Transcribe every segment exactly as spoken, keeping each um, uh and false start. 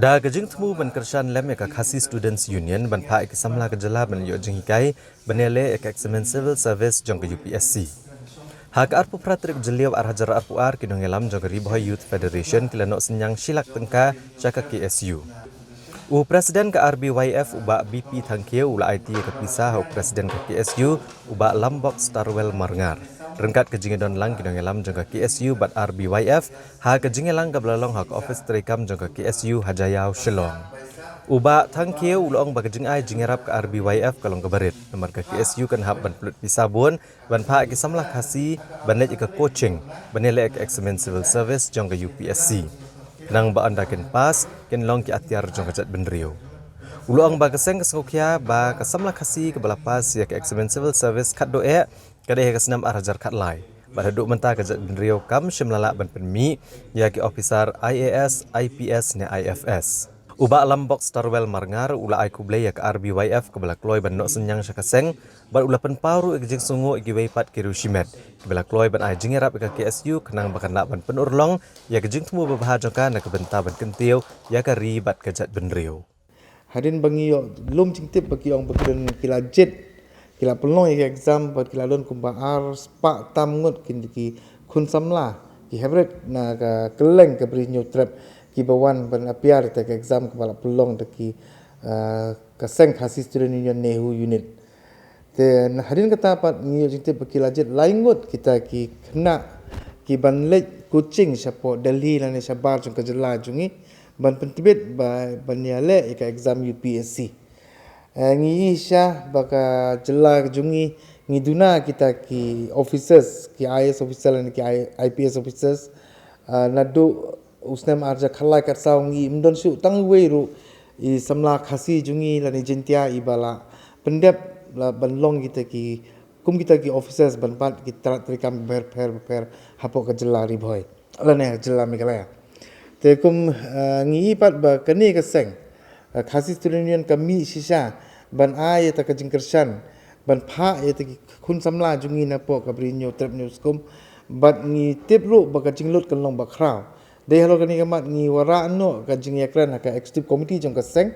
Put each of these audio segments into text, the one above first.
Da ka jingthmu ban kyrshan lem ïa ka Khasi Students Union ban phah ïa ki samla ka jylla ban ïoh jinghikai ban ïaleh ïa ka eksamin civil service jong ka U P S C. Ha ka arphew phra tarik Jylliew ar hajar arphew ar, ki nongïalam jong ka Ri Bhoi Youth Federation ki la noh synñiang shi lak tyngka sha ka K S U. U President ka R B Y F u Bah B P Thangkhiew u la aiti ïa ka pisa ha u President ka K S U u Bah Lambok Starwell Marngar, ryngkat ka jingïadon lang ki nongïalam jong ka K S U bad R B Y F ha ka jingïalang kaba la long ha ka ophis treikam jong ka K S U ha Jaiaw, Shillong. U Bah Thangkhiew u la ong ba ka jingai jingïarap ka R B Y F ka long kaba rit namar ka K S U kan hap ban pynlut pisa bun ban phah ïa ki samla Khasi ban leit ïa ka coaching ban ïaleh ïa ka eksamin civil service jong ka U P S C, khnang ba ynda kin pass kin long ki atiar jong ka jaitbynriew. U la ong ba ka seng ka sngewkhia ba ka samla Khasi kaba la pass ïa ka eksamin civil service khatduh eh ka dei ha ka snem ar hajar khatlai, bad haduh mynta ka jaitbynriew kam shym la lah ban pynmih ïa ki ophisar I A S, I P S ne I F S. U Bah Lambok Starwell Marngar u la ai khublei ïa ka R B Y F kaba la kloi ban noh synñiang sha ka seng, bad u la pynpaw ruh ïa ka jingsngewnguh ïa kiwei pat ki riew shimet kiba la kloi ban ai jingïarap ïa ka K S U khnang ba kan lah ban pynurlong ïa ka jingthmu babha jong ka na ka bynta ban kyntiew ïa ka ri bad ka jaitbynriew. Hadien ba ngi ïoh lum jingtip ba ki ong ba ki don ki la jied, ki la pynlong ïa ka exam bad ki la don kumba ar spah tam ngut ki, ki khun samla, ki hynriew na ka kylleng ka Bri Hynñiewtrep kiba wan ban appear ïa ka exam kaba la pynlong da ki, ah, ka seng Khasi Student Union NEHU unit. Te na hadien kata pat ngi ïoh jingtip ba ki la jied lai ngut kita ki khynnah kiban leit coaching shapoh Delhi lane shabar jong ka jylla jong ngi ban pyntbit ba ban ïaleh ïa ka exam U P S C. Eh, ngi ïohi shisha ba ka jylla jong ngi ngi duna kita ki officers, ki I A S officer lane ki I P S officers, ah, naduh u snem ar hajar khatlai khatsaw ngim don shuh tang uwei ruh i samla Khasi jong ngi lane Jaintia iba la pyndep la ban long kita ki, kum kita ki officers ban bat ki tnat treikam bapher bapher hapoh ka jylla Ri Bhoi lane jylla Meghalaya. Te kum, eh, ngi ïohi pat ba kane ka seng, eh, Khasi Student Union ka mih shisha ban ai ïa ta ka jingkyrshan ban phah ïa ta ki khun samla jong ngi napoh ka Bri Hynñiewtrep Hynñiewskum, bad ngi tip ruh ba ka jinglut kan long bakhraw. Dei halor kane ka mat ngi wanrah noh ka jingïakren ha ka executive committee jong ka seng,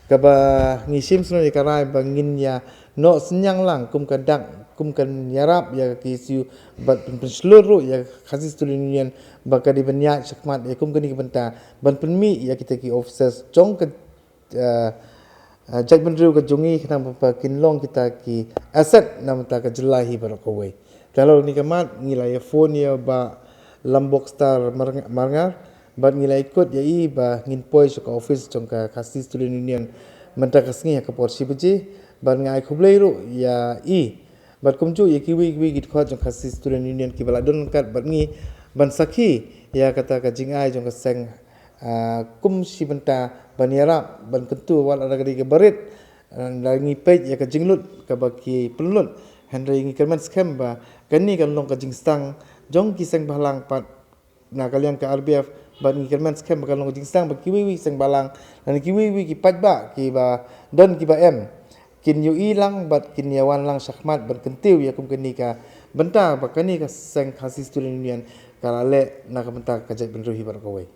kaba ngi shim sngewbha ïa ka rai ba ngin ïa noh synñiang lang kum ka dak, kum kan ïarap ïa ka K S U bad pyn, pynshlur ruh ïa ka Khasi Student Union ba ka dei ban ïaid shakhmat ïa kum kane ka bynta ban pynmih ïa kita ki officers jong ka, eh, eh, jaitbynriew ka jong ngi khnang ba kin long kita ki asset na bynta ka jylla hi baroh kawei. Te halor kane ka mat ngi la ïa phone ïa Bah Lambok Star Mar, Marngar bad ngi la ïakut ïa i ba ngin poi sha ka office jong ka Khasi Student Union mynta ka sngi ha ka por shi baje, bad nga ai khublei ruh ïa i bad kumjuh ïa kiwei kiwei ki dkhot jong Khasi Student Union kiba la don ryngkat bad ngi ban sakhi ïa kata ka jingai jong ka seng, ah, kum shi bynta ban ïarap ban kyntu wat la ka dei kaba rit, ah, la ngi peit ïa ka jinglut kaba ki pynlut, hynrei ngi kyrmen skhem ba kane kan long ka jingstad jong ki seng bhalang pat na ka liang ka R B F, bad ngi kyrmen skhem ba kan long ka jingstad ba kiwei kiwei seng bhalang lane kiwei kiwei ki paidbah kiba don kiba em kin ïohi lang bad kin ïa wan lang shakhmat ban kyntiew ïa kum kane ka bynta ba kane ka seng Khasi Student Union ka la leh na ka bynta ka jaitbynriew hi baroh kawei.